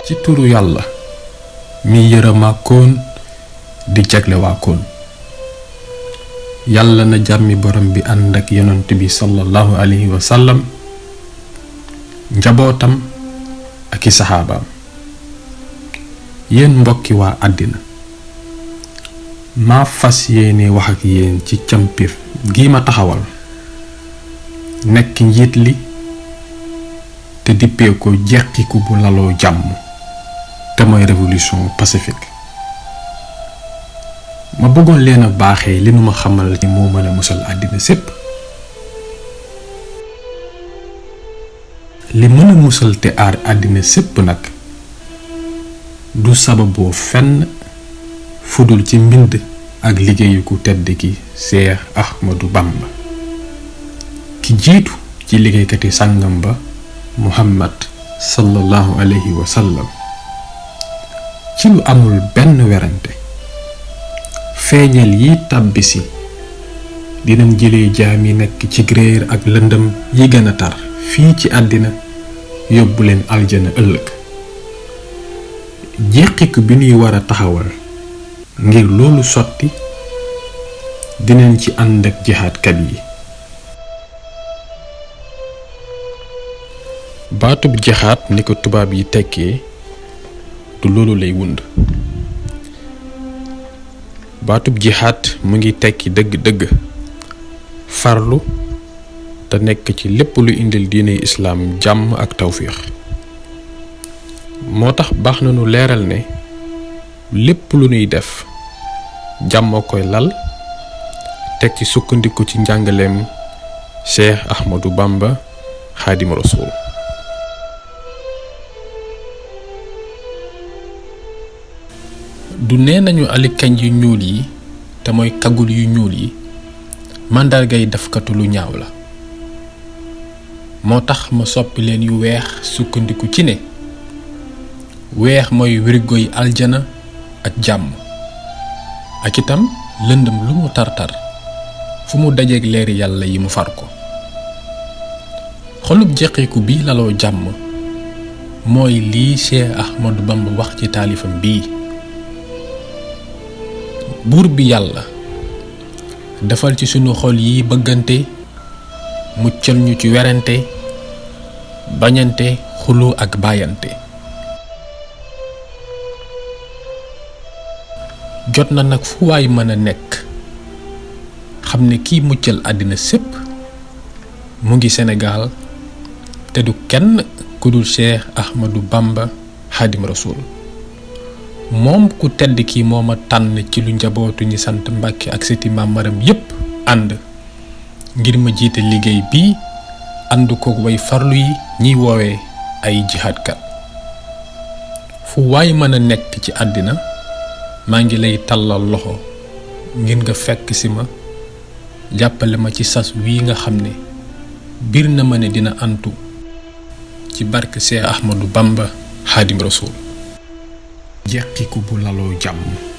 ci turu yàlla mi yërëmaakoon di jaglewaakoon. yàlla na jàmmi borom bi ànd ak yonent bi sallallahu alayhi wa sallam, njabootam ak i saxaabaam. yéen mbokki waa àddina, maa fas yéene wax ak yéen ci campir gi ma taxawal nekk njiit li te dippee ko jeqiku bu laloo jàmm te mooy révolution pacifique. ma bëggoon leen a baaxee li nu ma xamal ni moo mën a musal àddina sépp. li mën a musal te aar àddina sépp nag du sababoo fenn fudul ci mbind ak liggéeyu ku tedd ki Seex Ahmadu Bamba, ki jiitu ci liggéeykati sàngam ba Muhammad sallallahu alayhi wa sallam. ci lu amul benn werante, feeñal yi tàbbisi dinañ jëlee jaam yi nekk ci réer ak lëndëm yi gën a tar fii ci àddina yóbbu leen aljana ëllëg. jeqiku bi ñuy war a taxawal ngir loolu sotti dinañ ci ànd ak jihaadkat yi. baatub jihaad ni ko tubaab yi tekkee du loolu lay wund. baatub jihaad mu ngi tekki dëgg-dëgg farlu te nekk ci lépp lu indil diine islaam jàmm ak tawfiix. moo tax baax na nu leeral ne lépp lu nuy def jàmm koy lal, teg ci sukkandiku ci njàngaleem Cheikh Ahmadou Bamba Xaadim Rasuul. du nee nañu alikañ yu ñuul yi te mooy kagul yu ñuul yi màndargay defkatu lu ñaaw la. moo tax ma soppi leen yu weex sukkandiku ci ne weex mooy wérigoy aljana ak jàmm, ak itam lëndëm lu mu tartar fu mu dajeeg leeri yàlla yi mu far ko. xolub jeqiku bi laloo jàmm mooy lii Cheikh Ahmadou Bamba wax ci taalifam bii. buur bi yàlla defal ci sunu xol yi bëggante, muccal ñu ci werante, bañante, xulu ak bàyyante. jot na nag fu waay mën a nekk xam ne kiy muccal àddina sépp mu ngi Sénégal te du kenn ku dul Cheikh Ahmadou Bamba Xaadim Rasuul. moom ku tedd ki moo ma tànn ci lu njabootu ñi sant Mbàkke ak sëti Maam Maram yépp ànd ngir ma jiite liggéey bii, ànd ko way farlu yi ñiy woowee ay jihaadkat. fu waay mën a nekk ci àddina maa ngi lay tàllal loxo ngir nga fekk si ma, jàppale ma ci sas wii nga xam ne biir na ma ne dina antu ci barke Cheikh Ahmadou Bamba Xaadim Rasuul. jeqiku bu laloo jàmm